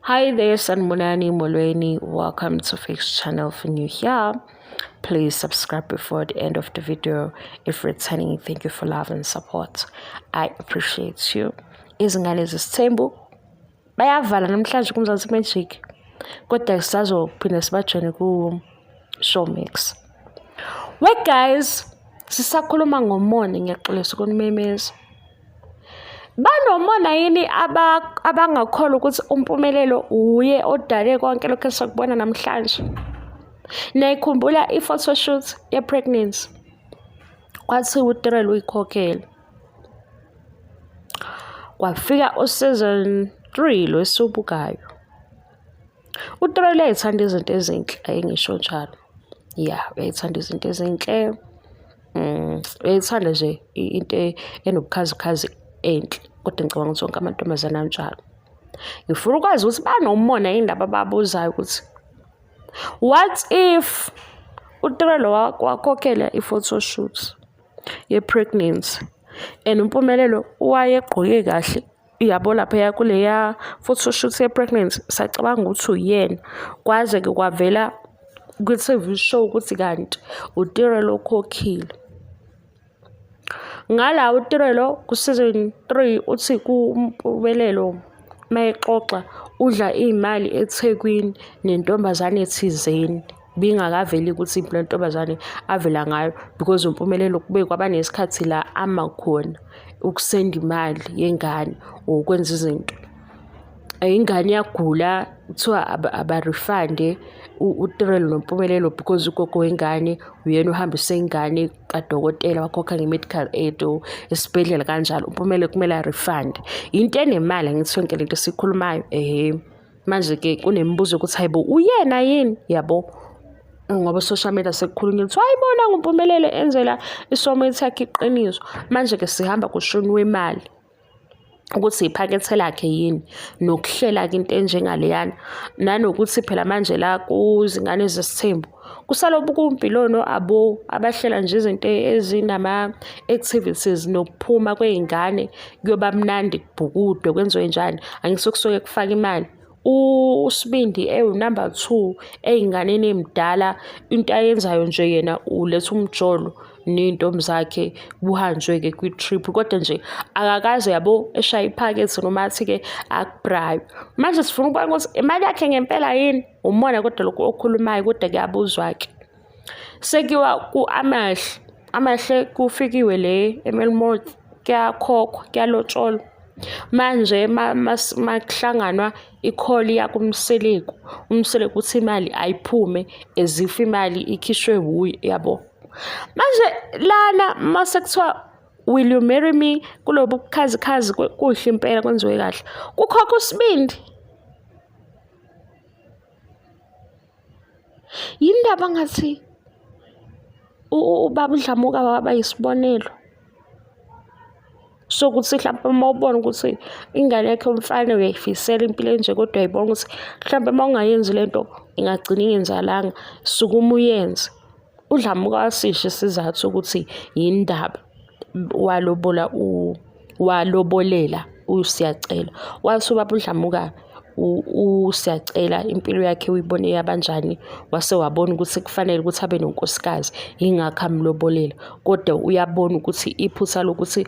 Hi there, Sanibonani Molweni. Welcome to Fix Channel. For new here, please subscribe before the end of the video. If returning, thank you for love and support. I appreciate you. Izingane zesithembu bayavala namhlanje kuMzansi Magic. Kodwa sisazophinde sibajoyine ku Showmax. We guys, sisakhuluma ngomona, ngiyaxolisa ukunimemeza. Banomona yini abangakholwa ukuthi uMpumelelo wuye odale konke lokhu esakubona namhlanje? Niyayikhumbula i-photoshoot ye-pregnancy? Kwathiwa uTirelo uyikhokhele. Kwafika u-season 3 lo esiwubukayo. UTirelo uyayithanda izinto ezinhle, ake ngisho njalo. Ya, uyayithanda izinto ezinhle. Uyayithanda nje into enobukhazikhazi enhle, kodwa ngicabanga ukuthi wonke amantombazane anjalo. Ngifuna ukwazi ukuthi banomona yini laba ababuzayo ukuthi what if uTirelo wakhokhela i-photoshoot ye-pregnancy and uMpumelelo wayegqoke kahle yabo laphaya kuleya photoshoot ye-pregnancy, sacabanga ukuthi uyena, kwaze-ke kwavela kwi-TV show ukuthi kanti uTirelo okhokhile. Ngala uTirelo ku-season 3 uthi kuMpumelelo mayexoxa udla iy'mali eThekwini nentombazane thizeni, bingakaveli ukuthi iphi le ntombazane avela ngayo because uMpumelelo kube kwaba nesikhathi la ama khona ukusenda imali yengane or ukwenza izinto. Ingane iyagula kuthiwa abarifande uTirelo noMpumelelo because ugogo wengane uyena ohambise ingane kadokotela wakhokha nge-medical aid or esibhedlela kanjalo, uMpumelelo kumele arifande. Into enemali angithi yonke lento esiyikhulumayo, ehhe. Manje-ke kunemibuzo yokuthi hayi bo uyena yini, yabo? Ngoba social media sekukhulunywa kuthiwa hayi bo nangu uMpumelelo enzela i-soulmate yakhe iqiniso. Manje-ke sihamba kushuni wemali ukuthi iphakethe lakhe yini, nokuhlela-ke into enjengaleyana, nanokuthi phela manje la kuzingane zesithembu kusalobu kuMpilono abo abahlela nje izinto ezinama-activities nokuphuma kwey'ngane kuyoba mnandi kubhukudwe kwenziwe njani, angithi kusuke kufaka imali. USibindi ewunumber 2 ey'nganeni emdala, into ayenzayo nje yena uletha umjolo ney'ntombi zakhe kuhanjwe-ke kwi-trip, kodwa nje akakaze yabo eshaye iphakethe noma athi-ke akubrayo. Manje sifuna ukubona ukuthi imali yakhe ngempela yini? Umona kodwa lokhu okukhulumayo, kodwa kuyabuzwa-ke. Sekuyiwa ku-Amahle, Amahle kufikiwe le eMelmoth, kuyakhokhwa, kuyalotsholwa. Manje makuhlanganwa i-call iya kuMseleku, uMseleku uthi imali ayiphume as if imali ikhishwe wuye, yabo. Manje lana mase kuthiwa will you marry me kulobu bukhazikhazi kuhle impela kwenziwe kahle, kukhokha uSibindi. Yindaba ngathi ubaba uDlamuka waba yisibonelo sokuthi hlampe uma ubona ukuthi ingane yakhe yomfana uyayifisela impilo enje kodwa uyayibona ukuthi hlampe uma ungayenzi le nto ingagcina ingenzalanga, sukuma uyenze. UDlamuka wasisho isizathu sokuthi yindaba walobola walobolela uSiyacela. Wathi ubaba uDlamuka uSiyacela impilo yakhe uyibone yabanjani, wase wabona ukuthi kufanele ukuthi abe nonkosikazi, yingakho amlobolela. Kodwa uyabona ukuthi iphutha lokuthi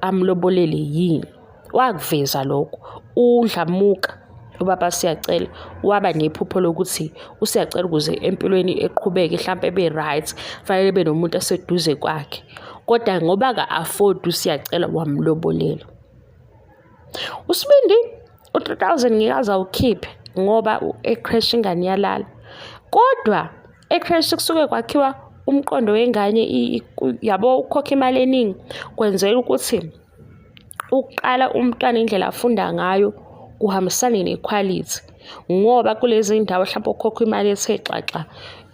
amlobolele yini. Wakuveza lokho uDlamuka ubaba Siyacela waba nephupho lokuthi uSiyacela ukuze empilweni eqhubeke hlampe ebe right fanele ebe nomuntu aseduze kwakhe, kodwa ngoba ka-afford uSiyacela wamlobolela. USibindi u-3000 ngeke aze awukhiphe ngoba e-creche ingane iyalala, kodwa e-creche kusuke kwakhiwa umqondo wengane yabo, ukukhokha imali eningi kwenzela ukuthi ukuqala umntwana indlela afunda ngayo kuhambisane nekhwalithi, ngoba kulezi ndawo hlampe ukhokhwa imali ethe xaxa,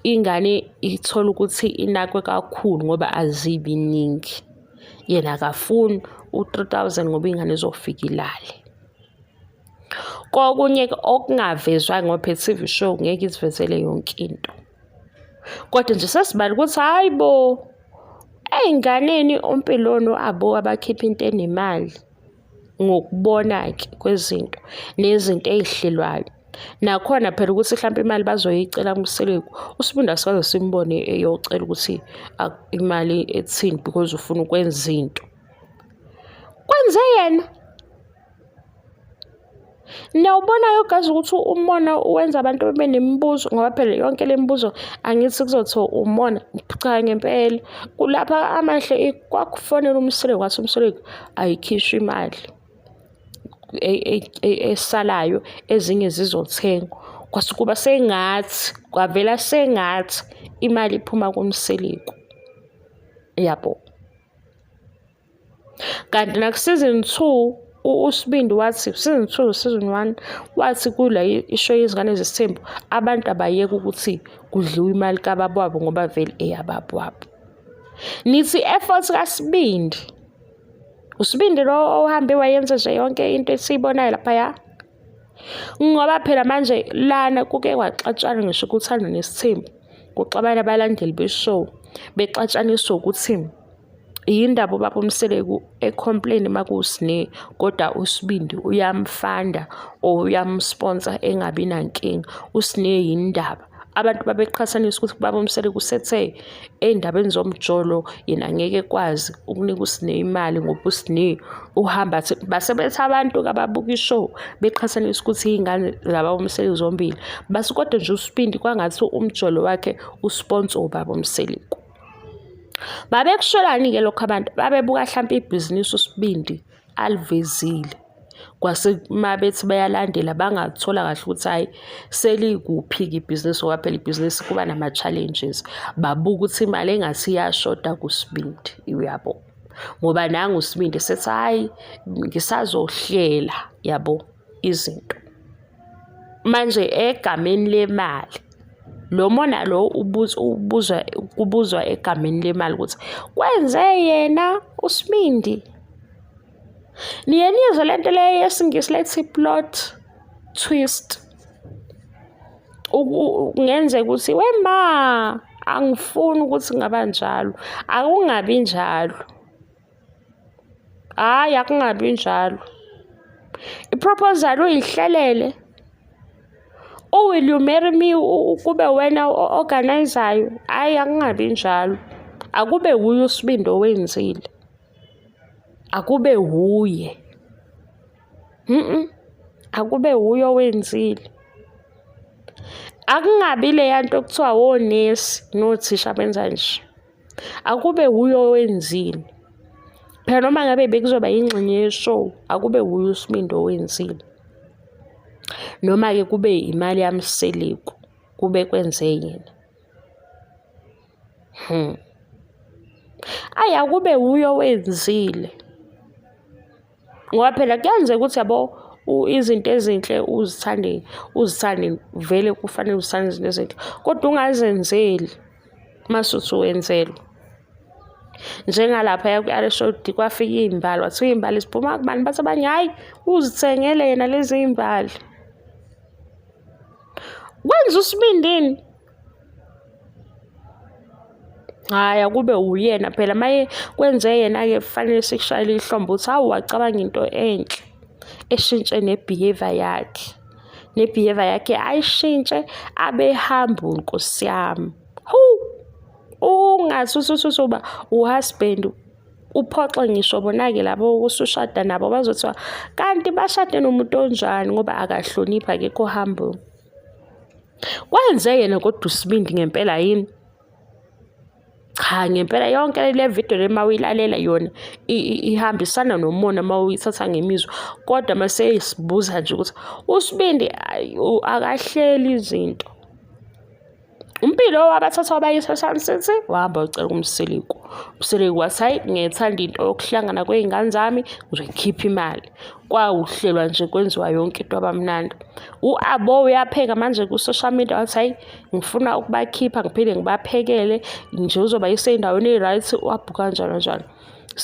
ingane ithola ukuthi inakwe kakhulu ngoba azibi ningi. Yena akafuni u-3000 ngoba ingane izofika ilale. Kokunye-ke okungavezwa ngoba phela i-T_V show ngeke isivezele yonke into. Kodwa nje sesibala ukuthi hhayi bo, ey'nganeni oMpilono abo abakhipha into enemali. Ngokubona-ke kwezinto nezinto ey'hlelwayo. Nakhona phela ukuthi hlampe imali bazoyicela kuMseleku, uSibindi asikaze simbone eyocela ukuthi imali ethini because ufuna ukwenza into. Kwenze yena. Niyawubonayo guys ukuthi umona wenza abantu bebe nemibuzo ngoba phela yonke le mibuzo angithi kuzothiwa umona. Cha ngempela kulapha amahle kwakufonela uMseleku wathi uMseleku ayikhishwe imali esalayo ezinye zizothengwa. Kwase kuba sengathi kwavela sengathi imali iphuma kuMseleku, yabo. Kanti naku-season 2 uSibindi wathi season 2 season 1 wathi kula isho yezingane zesithembu abantu abayeke ukuthi kudliwe imali kababa wabo ngoba vele eyababa wabo. Nithi effort kaSibindi. USibindi lo ohambe wayenza nje yonke into esiyibonayo laphaya. Ngoba phela manje lana kuke kwaxatshana ngisho kuthando nesithembu. Kuxabana abalandeli be-show bexatshaniswa ukuthi yindaba ubaba uMseleku e-complain uma kuwuSne kodwa uSibindi uyamfanda or uyamsponsa engabi nankinga. USne yindaba. Abantu babeqhathanisa ukuthi ubaba uMseleku usethe ey'ndabeni zomjolo yena angeke ekwazi ukunika uSne imali ngoba uSne uhamba athi base bethi abantu-ke ababuka i-show beqhathanisa ukuthi iy'ngane zababa uMseleku zombili base kodwa nje uSibindi kwangathi umjolo wakhe usponsa ubaba uMseleku. Babekusholani-ke lokho abantu? Babebuka hlampe ibhizinisi uSibindi alivezile. Kwase uma bethi bayalandela bangathola kahle ukuthi hhayi selikuphi-ke ibhizinisi ngoba phela ibhizinisi kuba nama-challenges. Babuka ukuthi imali engathi iyashoda kuSibindi, uyabo. Ngoba nangu uSibindi esethi hhayi ngisazohlela, yabo, izinto. Manje egameni lemali lo mona lo ubuzwa kubuzwa egameni lemali ukuthi kwenze yena uSibindi. Niye niyizwe le nto le yesiNgisi lethi plot twist. Kungenzeka ukuthi wema angifuni ukuthi kungaba njalo, akungabi njalo. Hhayi akungabi njalo. I-proposal uyihlelele. U-will you marry me kube wena o-organise-ayo. Hhayi akungabi njalo. Akube wuye uSibindi owenzile. Akube wuye. Akube wuye owenzile. Akungabi leya nto ekuthiwa wonesi nothisha benza nje. Akube wuye owenzile. Phela noma ngabe bekuzoba yingxenye ye-show, akube wuye uSibindi owenzile. Noma-ke kube imali yaMseleku, kube kwenze yena. Ayi akube wuye owenzile. Ngoba phela kuyenzeka ukuthi yabo izinto ezinhle uzithande, uzithande vele kufanele uzithande izinto ezinhle, kodwa ungazenzeli mase uthi wenzelwa. Njengalaphaya kwi-Alisho kwafika iy'mbali, kwathiwa iy'mbali ziphuma kubani, bathi abanye hhayi uzithengele yena lezi y'mbali. Kwenza uSibindini. Hhayi akube uyena phela maye kwenze yena-ke kufanele sikushayele ihlombe ukuthi hawu wacabanga into enhle eshintshe ne-behaviour yakhe. Ne-behaviour yakhe ayishintshe abe humble Nkosi yami. Hawu! Ungathi usuthi uba u-husband uphoxe ngisho bona-ke labo osushada nabo bazothiwa kanti bashade nomuntu onjani ngoba akahloniphi akekho humble. Kwenze yena kodwa uSibindi ngempela yini? Cha ngempela yonke le video le uma uyilalela yona ihambisana nomona uma uyithatha ngemizwa kodwa uma seyisibuza nje ukuthi uSibindi akahleli izinto. UMpilo wabathatha wabayisa eSun City wahamba wayocela kuMseleku. UMseleku wathi hhayi ngiyayithanda into yokuhlangana kwey'ngane zami ngizoyikhipha imali. Kwawuhlelwa nje kwenziwa yonke into kwaba mnandi. U-Abo uyapheka manje ku-social media wathi hhayi ngifuna ukubakhipha ngiphinde ngibaphekele nje uzobayisa ey'ndaweni ey'right wabhuka kanjalo kanjalo.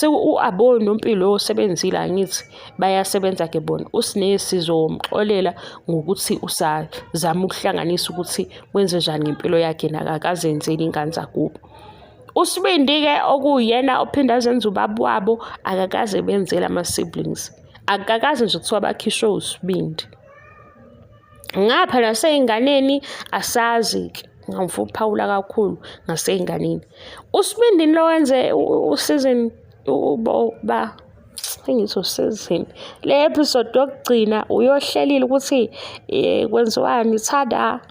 U-Abo noMpilo osebenzile angithi bayasebenza-ke bona. USne sizomxolela ngokuthi usazama ukuhlanganisa ukuthi kwenzenjani ngempilo yakhe nakakazenzeli ingane zakubo. USibindi-ke okuwuyena ophinde azenze ubaba wabo akakaze benzele ama-siblings. Akukakaze nje kuthiwa bakhishwe uSibindi. Ngapha nasey'nganeni asazi-ke, ngangifuna ukuphawula kakhulu ngasey'nganeni. USibindi lo wenze u-season ba sengithi u-season, le episode yokugcina uyohlelile ukuthi kwenziwani, thada.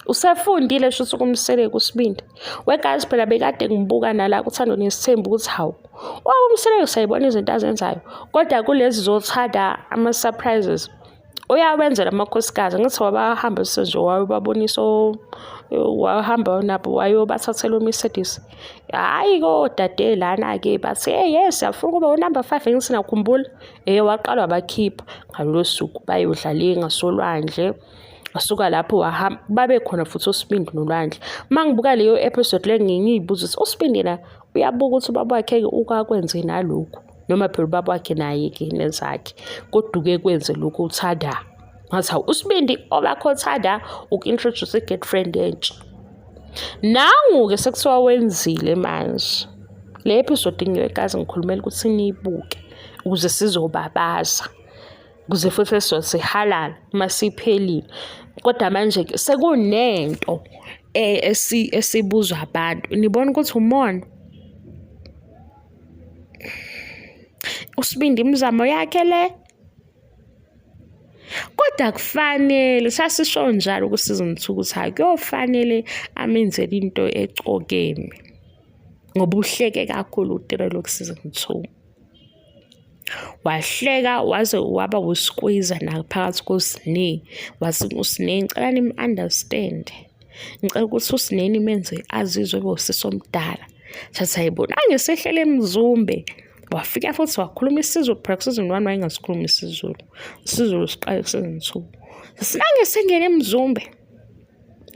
Usefundile shuthi kuMseleku uSibindi. We guys phela bekade ngibuka nala kuThando Nesithembu ukuthi hawu, waba uMseleku siyayibona izinto azenzayo. Kodwa kulezi zothanda ama-surprises uyawenzela amakhosikazi ngithi wabahamba nje wayobabonisa wahamba nabo wayobathathela uMercedes. Hhayi-ke odade lana-ke bathi hey yes siyafuna ukuba unumber 5 ngithi nakhumbula. Waqala wabakhipha ngalolo suku bayodla le ngasolwandle. Wasuka lapho wahamba, babe khona futhi uSibindi noLwandle. Uma ngibuka leyo episode le ngiye ngiyibuza ukuthi uSibindi yena uyabuka ukuthi ubaba wakhe-ke ukakwenze nalokhu noma phela ubaba wakhe naye-ke nezakhe kodwa uke kwenze lokhu uthanda. Ngathi hawu uSibindi obakho uthanda uku-introduce i-girlfriend entsha. Nangu-ke sekuthiwa wenzile manje. Le episode ngiyekaze ngikhulumela ukuthi niyibuke ukuze sizobabaza. Ukuze futhi sizothi halala uma siphelile. Kodwa manje-ke sekunento esibuzwa abantu. Nibona ukuthi umona? USibindi imizamo yakhe le. Kodwa kufanele sasisho njalo ku-season 2 ukuthi hhayi kuyofanele amenzele into ecokeme ngoba uhleke kakhulu uTirelo ku-season 2. Wahleka waze waba wuskwiza naphakathi koSne. Wathi uSne ngicela nim-understand. Ngicela ukuthi uSne nimenze azizwe ebe usisi omdala. Sathi hayibo nangesehlele eMzumbe. Wafika futhi wakhuluma isiZulu phela ku-season 1 wayengasikhulumi isiZulu. IsiZulu siqale ku-season 2. Sinangesengene eMzumbe.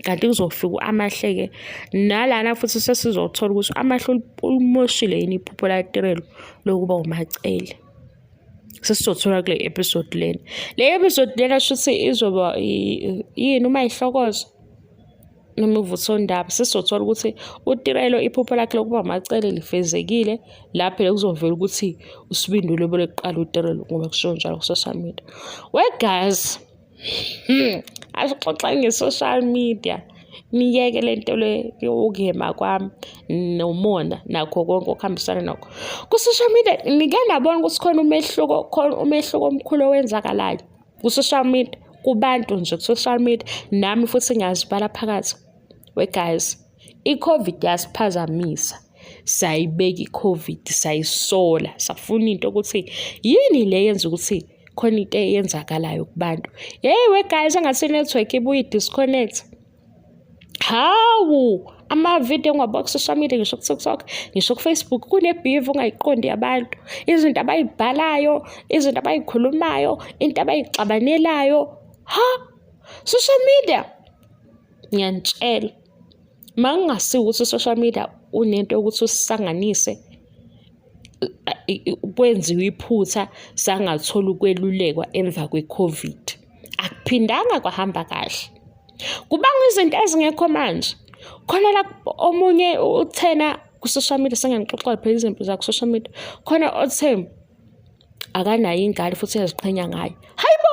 Kanti kuzofika u-Amahle-ke nalana futhi sesizothola ukuthi u-Amahle ulimoshile yini iphupho laTirelo lokuba uMacele. Sesizothola kule episode lena. Le episode lena shuthi izoba yini uma ihlokoza noma ivuthondaba. Sesizothola ukuthi uTirelo iphupho lakhe lokuba uMacele lifezekile. La phela kuzovela ukuthi uSibindi ulobole kuqala uTirelo ngoba kushiwo njalo ku-social media. We guys. Asixoxe nge-social media. Niyeke le nto le yokuyema kwami nomona nakho konke okuhambisana nakho. Ku-social media nike nabona ukuthi khona umehluko, khona umehluko omkhulu owenzakalayo ku-social media, kubantu nje ku-social media, nami futhi ngiyazibala phakathi. We guys, i-COVID yasiphazamisa. Sayibeka i-COVID, sayisola, safuna into ukuthi yini le yenza ukuthi khona into eyenzakalayo kubantu. Hey we guys, engathi i-network ibuye i-disconnect. Hawu, amavidiyo engiwabuka ku-social media, ngisho ku-TikTok, ngisho ku-Facebook, kune-beef ongayiqondi yabantu. Izinto abayibhalayo, izinto abayikhulumayo, into abayixabanelayo. Ha, social media. Ngiyanitshela, uma kungasiwo ukuthi u-social media unento yokuthi usisanganise, kwenziwe iphutha sangathola ukwelulekwa emva kwe-COVID. Akuphindanga kwahamba kahle. Kubangwa izinto ezingekho manje. Khona la omunye uthena ku-social media, sengiyanixoxela phela izinto zaku-social media. Khona othe akanayo ingane futhi uyaziqhenya ngayo. Hayi bo!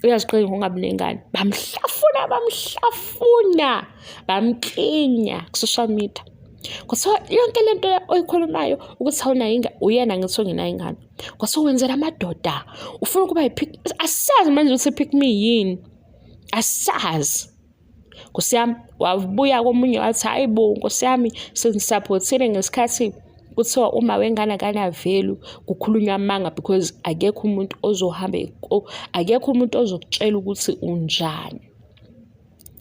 Uyaziqhenya ngokungabi nengane. Bamhlafuna, bamhlafuna, bamklinya ku-social media. Kwathiwa yonke le nto oyikhulumayo ukuthi awunayo ingane, uyena ngithi ongenayo ingane. Kwathiwa wenzela amadoda, ufuna ukuba yi-pick, asazi manje ukuthi i-pick me yini. Asazi. Nkosi yami, wabuya komunye wathi hayi bo nkosi yami senisaphothile ngesikhathi kuthiwa uma wengane akana-value, kukhulunywa amanga because akekho umuntu ozohamba, akekho umuntu ozokutshela ukuthi unjani.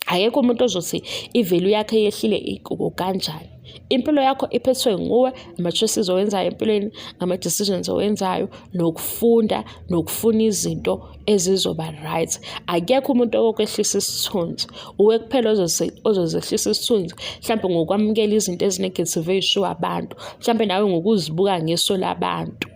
Akekho umuntu ozothi i-value yakhe yehlile kanjani. Impilo yakho iphethwe nguwe, ama-choices owenzayo empilweni, ama-decisions owenzayo, nokufunda, nokufuna izinto ezizoba right. Akekho umuntu okokwehlisa isithunzi. Uwe kuphela ozozehlisa isithunzi, mhlampe ngokwamukela izinto ezi-negative ey'shiwo abantu, mhlampe nawe ngokuzibuka ngeso labantu.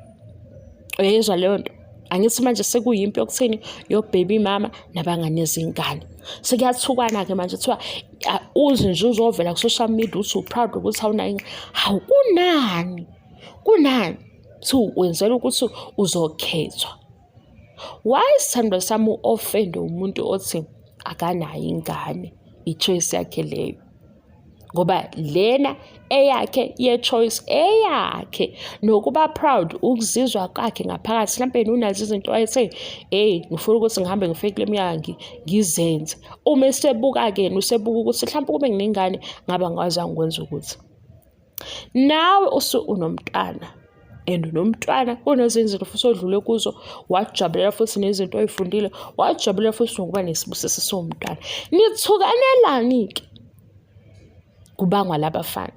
Uyayizwa leyo nto? Angithi manje sekuyimpi yokuthini yo-baby mama nabangane nezingane. Sekuyathukwana-ke manje kuthiwa uze nje uzovela ku-social media uthi u-proud ukuthi awunayo ingane. Hawu kunani? Kunani? Kuthiwa wenzela ukuthi uzokhethwa. Why sithandwa sami u-offend umuntu othi akanayo ingane, i-choice yakhe leyo. Ngoba lena eyakhe ye-choice eyakhe nokuba proud ukuzizwa kwakhe ngaphakathi mhlampe yena unazo izinto wayethe hey ngifuna ukuthi ngihambe ngifike kule minyaka ngizenze. Uma esebuka-ke yena usebuka ukuthi mhlampe kube nginengane ngabe angikwazanga ukwenza ukuthi. Nawe unomntwana and unomntwana kunezinye izinto futhi odlule kuzo wajabulela futhi nezinto oy'fundile wajabulela futhi nokuba nesibusiso siwumntwana. Nithukanelani-ke? Kubangwa labafana,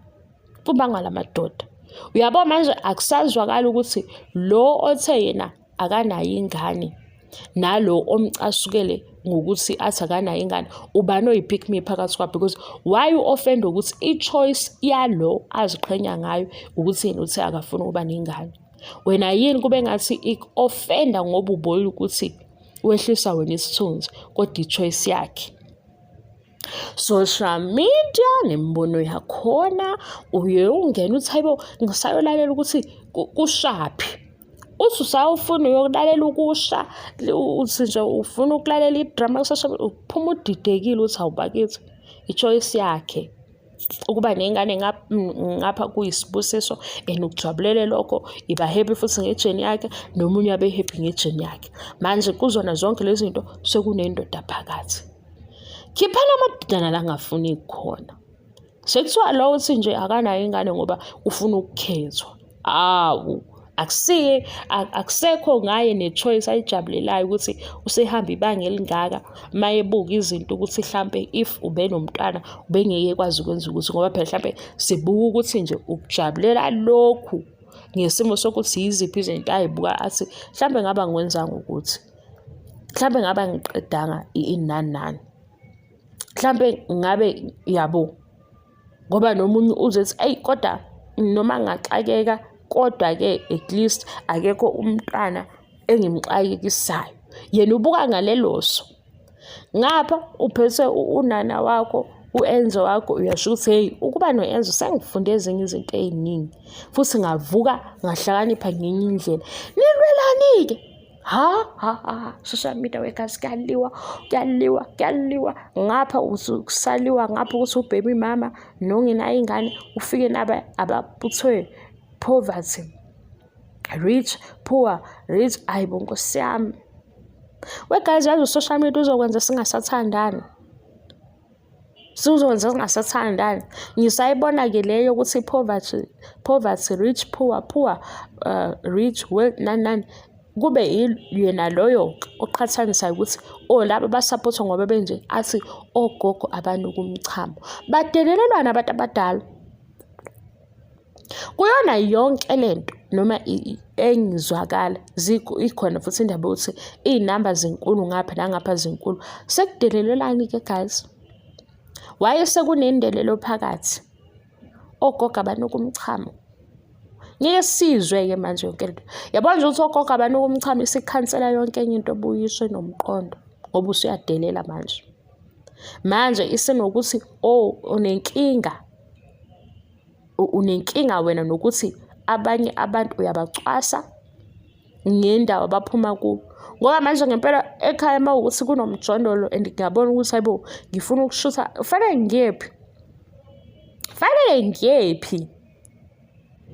kubangwa lamadoda. Uyabo manje akusazwakali ukuthi lo othe yena akanayo ingane nalo omcasukele ngokuthi athi akanayo ingane ubani oyi-pick me phakathi kwabo, because why u-offend ukuthi i-choice yalo aziqhenya ngayo ukuthi yena uthi akafuni ukuba nengane. Wena yini kube ngathi iku-offenda ngoba ubona ukuthi wehlisa wena isithunzi kodwa i-choice yakhe. Social media nemibono yakhona uye ungene uthi hayibo ngisayolalela ukuthi kushaphi. Uthi usawufuna uyokulalela ukusha, uthi nje ufuna ukulalela idrama ku-social media, uphuma udidekile uthi hawu bakithi i-choice yakhe ukuba nengane ngapha kuyisibusiso and ukujabulele lokho, iba happy futhi ngejeni yakhe nomunye abe happy ngejeni yakhe. Manje kuzona zonke lezi zinto sekunendoda phakathi. Khiphani amadodana la angafuni khona. Sekuthiwa lo uthi nje akanayo ingane ngoba ufuna ukukhethwa. Awu, akusiye akusekho ngaye ne-choice ayijabulelayo ukuthi usehamba ibanga elingaka mayebuka izinto ukuthi hlampe if ubenomntwana ubengeke ekwazi ukwenza ukuthi ngoba phela hlampe sibuka ukuthi nje ukujabulela lokhu ngesimo sokuthi yiziphi izinto ayibuka athi hlampe ngabe angiwenzanga ukuthi mhlampe ngabe angiqedanga inani nani mhlampe ngabe yabo ngoba nomunye uzothi eyi kodwa noma ngingaxakeka kodwa-ke at least akekho umntwana engimxakekisayo. Yena ubuka ngalelo so. Ngapha uphethe unana wakho u-Enzo wakho uyasho ukuthi hheyi ukuba no-Enzo sengifunde ezinye izinto ey'ningi futhi ngavuka ngahlakanipha ngenye indlela. Nilwelani-ke? Ha ha ha, social media wegazi kuyaliwa, kuyaliwa, kuyaliwa ngapha kusaliwa ngapha ukuthi ubhebe imama nongenayo ingane ufike naba ababuthwe poverty, rich, poor, rich. Ayi bo Nkosi yami. We guys, yazi u-social media uzokwenza singasathandani. Sizokwenza singasathandani. Ngisayibona-ke le yokuthi poverty, poverty, rich, poor, poor, rich, wealth, nani nani. Kube yena loyo oqhathanisayo ukuthi oh laba basaphothwa ngoba benje, athi ogogo abanuka umchamo. Badelelelwana abantu abadala. Kuyona yonke lento noma engizwakala ikhona futhi indaba yokuthi iy'namba zinkulu ngapha nangapha zinkulu. Sekudelelelani-ke guys? Why sekunendelelo phakathi? Ogogo abanuka umchamo. Ngeke sizwe-ke manje yonke lento. Yabona nje ukuthi ogogo abanuka umchamo isikhansela yonke enye into obuyiswe nomqondo ngoba usuyadelela manje. Manje isenokuthi oh unenkinga, unenkinga wena nokuthi abanye abantu uyabacwasa ngendawo abaphuma kuyo. Ngoba manje ngempela ekhaya uma kuwukuthi kunomjondolo and ngiyabona ukuthi hayibo ngifuna ukushutha, kufanele ngiyephi? Kufanele ngiyephi?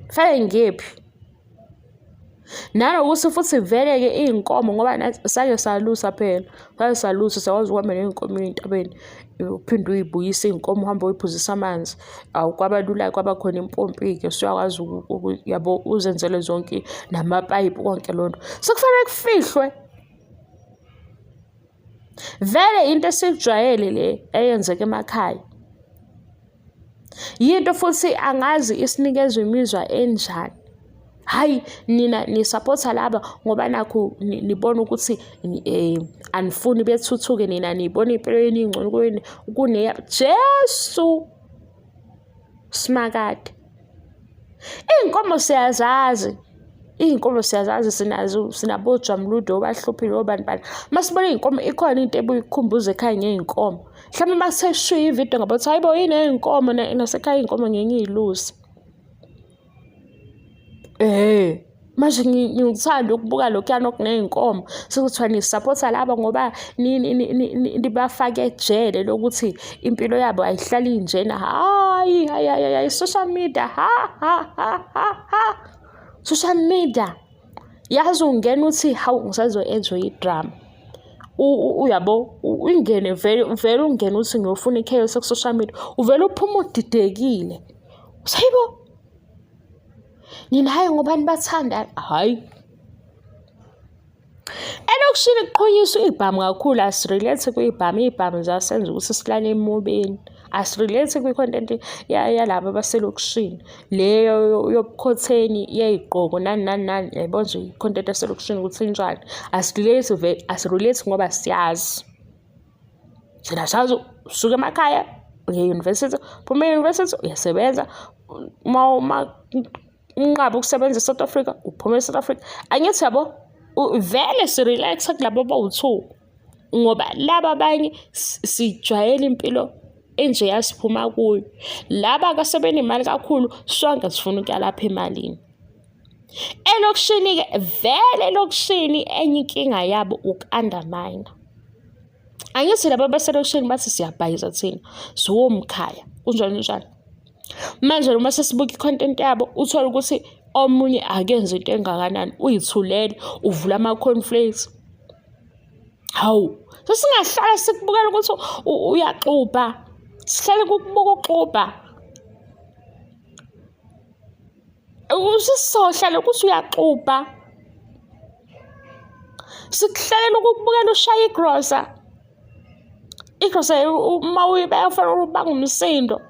Kufanele ngiyephi? Nanokuthi futhi vele-ke iy'nkomo ngoba nathi sake salusa phela, sake salusa sakwazi ukuhamba ney'nkomo ey'ntabeni, uphinde uy'buyise iy'nkomo uhambe uyoyiphuzisa amanzi. Awu kwaba lula-ke kwaba khona impompi-ke usuyakwazi yabo uzenzele zonke namapayipi konke loo nto. Sekufanele kufihlwe. Vele into esiyijwayele le eyenzeka emakhaya. Yinto futhi angazi isinikeza imizwa enjani. Hhayi nina nisaphotha laba ngoba nakhu nibona ukuthi anifuni bethuthuke nina niyibona impilo yenu ingcono kuneya. Jesu Simakade. Iy'nkomo siyazazi, iy'nkomo siyazazi sinazo sinabojamludo obahluphile obani bani. Uma sibona iy'nkomo ikhona into ebuye ikukhumbuze ekhaya ngey'nkomo. Mhlawumbe uma seshiya ividiyo ngabo ukuthi hhayi bo yini ey'nkomo nasekhaya iy'nkomo ngeke ngiy'luse. Manje ngithanda ukubuka lokhuyana okuney'nkomo sekuthiwa nisaphotha laba ngoba nibafake ejele lokuthi impilo yabo ayihlali injena. Hhayi, hhayi, hhayi, hhayi, social media, ha, ha, ha, ha, ha, social media. Yazi ungena uthi hawu ngisazo-enjoy-a idrama. Uyabo, ungene vele vele ungene uthi ngiyofuna i-chaos ku-social media, uvele uphume udidekile. Uthi hayibo, nina hhayi ngoba nibathanda, hhayi. Elokishini kuqhunyiswa iy'bhamu kakhulu, asi-relate kwiy'bhamu, iy'bhamu zasenza ukuthi silale emobeni. Asi-relate kwi-content yalaba abaselokishini, le yobukhotheni yey'gqoko nani nani nani, yayibona nje i-content yaselokishini ukuthi injani. Asi-relate vele, asi-relate ngoba siyazi. Thina sazi usuka emakhaya uye e-university, uphuma e-university uyasebenza, uma unqaba ukusebenza e-South Africa, uphuma e-South Africa. Angithi yabo, vele si-relax-a kulabo abawu-two ngoba laba abanye sijwayele impilo enjeya siphuma kuyo. Laba-ke asebenemali kakhulu sonke sifuna ukuya lapha emalini. Elokishini-ke vele elokishini enye inkinga yabo uku-undermine. Angithi laba baselokishini bathi siyabhayiza thina, siwomkhaya, kunjani njani. Manje noma sesibuka i-content yabo uthole ukuthi omunye akenzi into engakanani, uyithulele, uvula ama-cornflakes. Hawu, sesingahlala sikubukela ukuthi uyaxubha, sihlale kukubuka uxubha. Ususohla lokhu uyaxubha. Sikuhlalela ukukubukela ushaya igrosa. Igrosa uma uyibeka kufanele ubanga umsindo.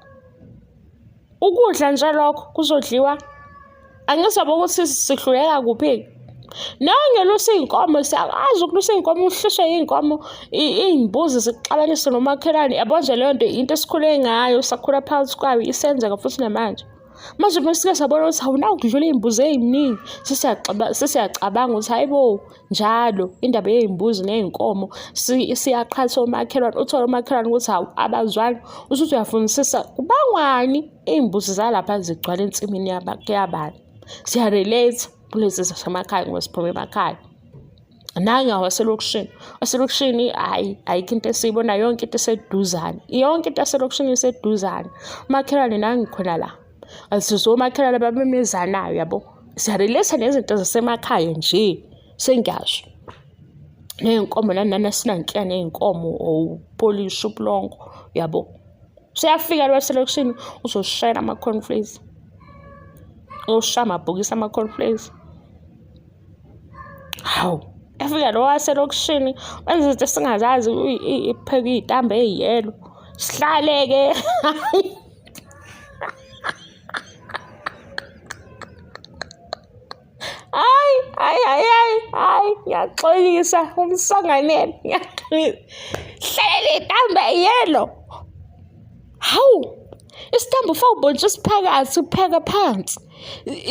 Ukudla nje lokho kuzodliwa. Angisabe ukuthi sihluleka kuphi. Nangelusa iy'nkomo siyakwazi ukulusa iy'nkomo uhliswe iy'nkomo iy'mbuzi zikuxabanise nomakhelwane. Yabo nje leyo nto into esikhule ngayo sakhula phakathi kwayo isenzeka futhi namanje. Manje uma sike sabona ukuthi awunakudlula iy'mbuzi ey'ningi sesiyacabanga ukuthi hhayi bo, njalo indaba yey'mbuzi ney'nkomo siyaqhatha omakhelwane. Uthole umakhelwane ukuthi hawu abazwani, usuthi uyafunisisa kubangwani iy'mbuzi zalapha zigcwala ensimini yabani. Siya-relate kulezi zasemakhaya ngoba siphuma emakhaya. Nange waselokishini, waselokishini hhayi ayikho into esiyibonayo yonke into iseduzane, yonke into yaselokishini iseduzane. Umakhelwane nangu khona la, asizwa omakhelwane abamemezanayo yabo. Siya-relate nezinto zasemakhaya nje sengiyasho. Ney'nkomo nani nani asinankinga ney'nkomo or ukupolisha ubulongo yabo. Useyafika lo waselokishini uzoshayela ama-cornflakes, uyoshaya amabhokisi ama-cornflakes. Hawu, efika lo waselokishini wenza izinto esingazazi, ipheka iy'tambo ey'yelo. Sihlale-ke. Hayi, hayi, hayi, hayi, hayi, ngiyaxolisa umsonganele, ngiyaxolisa. Hlalela iy'tambo ey'yelo. Hawu, isitambu ufake ubhontshisi phakathi upheke phansi.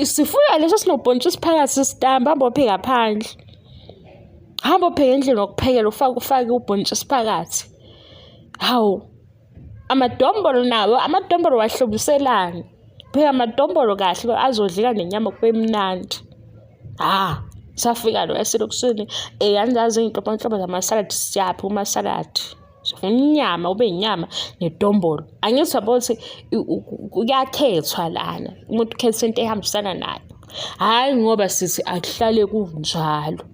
Sifuna leso esinobhontshisi phakathi isitambu, hamba opheka phandle. Hamba opheka endlini yokuphekela ufake ufake ubhontshisi phakathi. Hawu, amadombolo nawo, amadombolo wahlobiselani? Pheka amadombolo kahle azodleka nenyama kube mnandi. Ha, safika lo eselokishini angizazi iy'nhlobonhlobo zamasaladi siyaphi kumasaladi. Sifuna inyama ube inyama nedombolo. Angithi yabo ukuthi kuyakhethwa lana, umuntu ukhetha into ehambisana nayo. Hhayi ngoba sithi akuhlale kunjalo.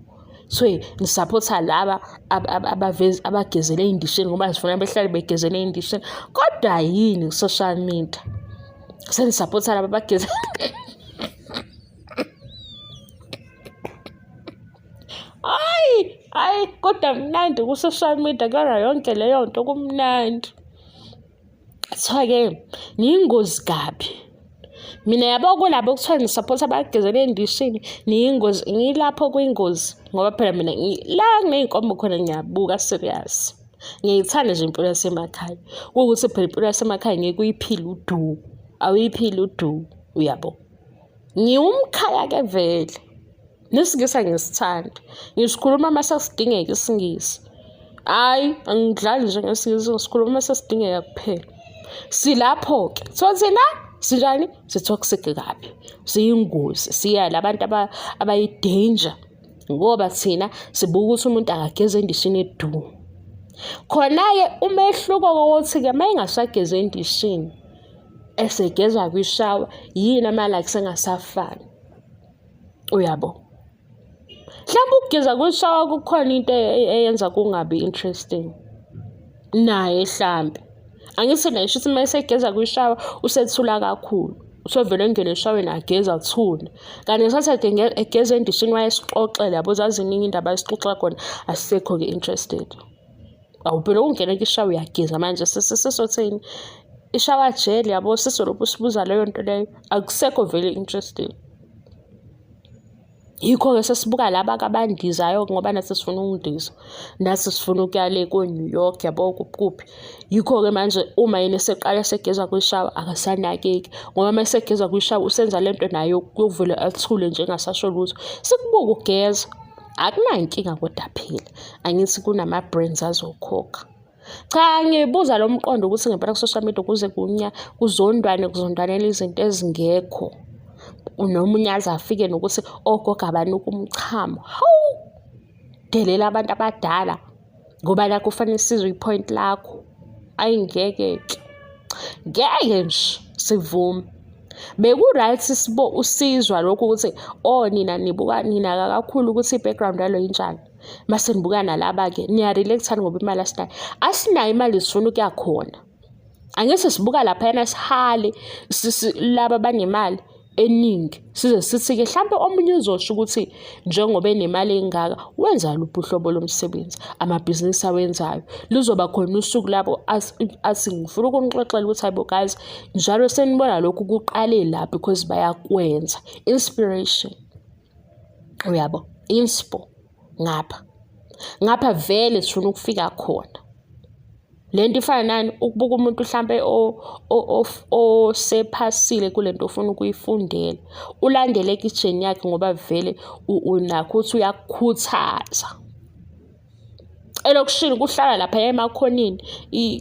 So ngisaphotha laba abavezi abagezele ey'ndishini ngoba sifuna behlale begezele ey'ndishini. Kodwa yini ku-social media? Senisaphotha laba abageze Hhayi, hhayi kodwa mnandi ku-social media kuyona yonke leyo nto kumnandi. Kuthiwa-ke niyingozi kabi. Mina yabo kulabo okuthiwa ngisaphotha abagezela ey'ndishini niyingozi, ngilapho kwingozi ngoba phela mina la kuney'nkomo khona ngiyabuka serious. Ngiyayithanda nje impilo yasemakhaya. Kuwukuthi phela impilo yasemakhaya ngeke uyiphile udu, awuyiphili udu, uyabo. Ngiwumkhaya-ke vele. NesiNgisi angisithandi. Ngisikhuluma uma sesidingeka isiNgisi. Hhayi, angidlali nje ngesiNgisi, ngisikhuluma uma sesidingeka kuphela. Silapho-ke. So thina Sinjani? Si-toxic kabi, siyingozi, siya labantu abayi-danger ngoba thina sibuka ukuthi umuntu akageze endishini edu. Khona-ke umehluko wokuthi-ke uma engasagezi endishini esegeza kwishawa yini ama-likes engasafani, uyabo? Mhlawumbe ukugeza kwishawa kukhona into eyenza kungabi interesting naye hlampe. Angithi naye shuthi uma esegeza kwishawa usethula kakhulu. Usevele engene eshaweni ageze athule. Kanti ngesikhathi egeza endishini wayesixoxela yabo, zaziningi iy'ndaba ayesixoxela khona, asisekho-ke interested. Awu phela ukungena kwishawa uyageza manje sesotheni? I-shower gel yabo, sesolokhu usibuza leyo nto leyo, akusekho vele interesting. Yikho-ke sesibuka laba-ke abandizayo ngoba nathi sifuna ukundiza, nathi sifuna ukuya le ko-New York yabo kuphi kuphi. Yikho-ke manje uma yena eseqala esegeza kwishawa akasanakeki ngoba uma esegeza kwishawa usenza le nto naye yokuvele athule nje engasasho lutho. Sikubuke ugeza, akunankinga kodwa phela angithi kunama-brands azokhokha. Cha, ngibuza lo mqondo ukuthi ngempela ku-social media kuze kunya kuzondwane kuzondwanela izinto ezingekho. Nomunye aze afike nokuthi ogogo abanuka umchamo. Hawu! Delela abantu abadala ngoba nakhu kufanele sizwe i-point lakho. Ayi ngeke-ke, ngeke nje sivume. Beku-right usizwa lokhu ukuthi oh nina nibuka ninaka kakhulu ukuthi i-background yalo injani. Mase nibuka nalaba-ke niya-relate-ani ngoba imali asinayo. Asinayo imali sifuna ukuya khona. Angithi sibuka laphayana sihale laba abanemali eningi size sithi-ke hlampe omunye uzosho ukuthi njengoba enemali engaka wenza luphi uhlobo lomsebenzi, amabhizinisi awenzayo. Luzoba khona usuku lapho athi ngifuna ukunixoxela ukuthi hayi bo guys, njalo senibona lokhu kuqale la because bayakwenza. Inspiration, uyabo, inspo ngapha. Ngapha vele sifuna ukufika khona. Le nto ifana nani? Ukubuka umuntu hlampe osephasile kule nto ofuna ukuyifundela, ulandele i-journey yakhe ngoba vele unakho ukuthi uyakukhuthaza. Elokishini kuhlala laphaya emakhoneni,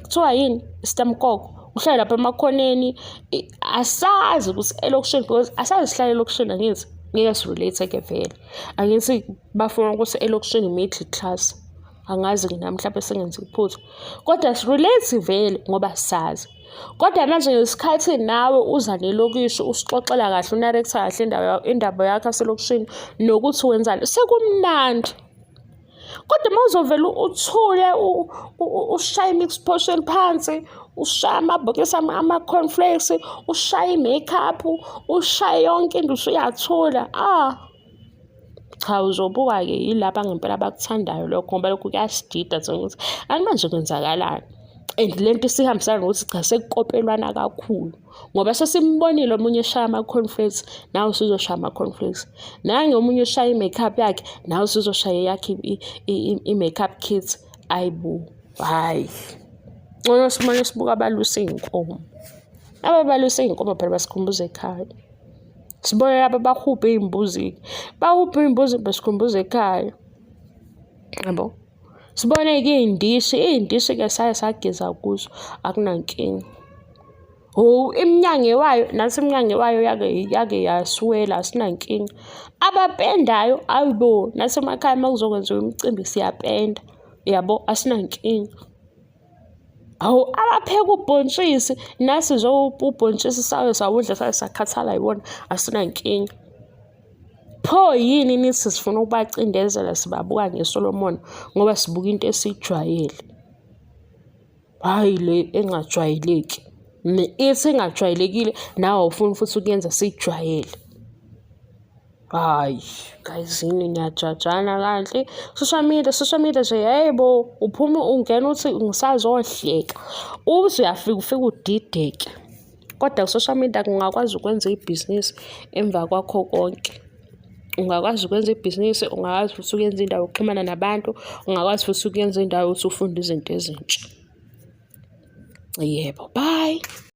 kuthiwa yini? Isitamkoko. Kuhlala lapha emakhoneni, asazi ukuthi elokishini because asazi sihlala elokishini angithi? Ngeke si-relate-ke vele. Angithi bafuna ukuthi elokishini middle class. Angazi-ke nami mhlampe sengenza iphutha. Kodwa si-relate vele ngoba sazi. Kodwa manje ngesikhathi nawe uza nelokishi usixoxela kahle u-narrate-a kahle indaba yakho yaselokishini nokuthi wenzani, sekumnandi. Kodwa uma uzovele uthule ushaye i-mix portion phansi, ushaye amabhokisi ama-cornflakes, ushaye i-makeup, ushaye yonke into usuyathula, ah. Cha, uzobuka-ke yilaba ngempela abakuthandayo lokho ngoba lokhu kuyasidida thina ukuthi kanti manje kwenzakalani. And le nto isihambisana nokuthi cha sekukopelwana kakhulu ngoba sesimbonile omunye eshaya ama-cornflakes, nawe usuzoshaya ama-cornflakes. Nange omunye ushaya i-makeup yakhe, nawe usuzoshaya eyakhe i-makeup kit. Ayi bo, hhayi. Ngcono simane sibuke abalusa iy'nkomo. Laba abalusa iy'nkomo phela basikhumbuza ekhaya. Sibone laba abahubha iy'mbuzi-ke, bahubha iy'mbuzi basikhumbuza ekhaya, yabo. Sibone-ke iy'ndishi, iy'ndishi-ke saye sageza kuzo akunankinga. Hho, iminyango wayo, nathi iminyango wayo yake yake yasiwela asinankinga. Abapendayo, ayi bo, nathi emakhaya uma kuzokwenziwa imicimbi siyapenda, yabo, asinankinga. Hawu, abapheka ubhontshisi, nathi nje ubhontshisi sake sawudla sake sakhathala yiwona, asinankinga. Pho yini nithi sifuna ukubacindezela sibabuka ngeso lomona ngoba sibuka into esiyijwayele, hhayi le engajwayeleki. Ithi engajwayelekile nawe awufuni futhi ukuyenza siyijwayele. Hhayi, guys yini niyajajana kanti? Social media, social media nje yebo, uphuma ungena uthi ngisazohleka, uze uyafika ufike udideke. Kodwa ku-social media ungakwazi ukwenza ibhizinisi emva kwakho konke. Ungakwazi ukwenza ibhizinisi, ungakwazi futhi ukuyenza indawo yokuxhumana nabantu, ungakwazi futhi ukuyenza indawo yokuthi ufunde izinto ezintsha. Yebo, bye.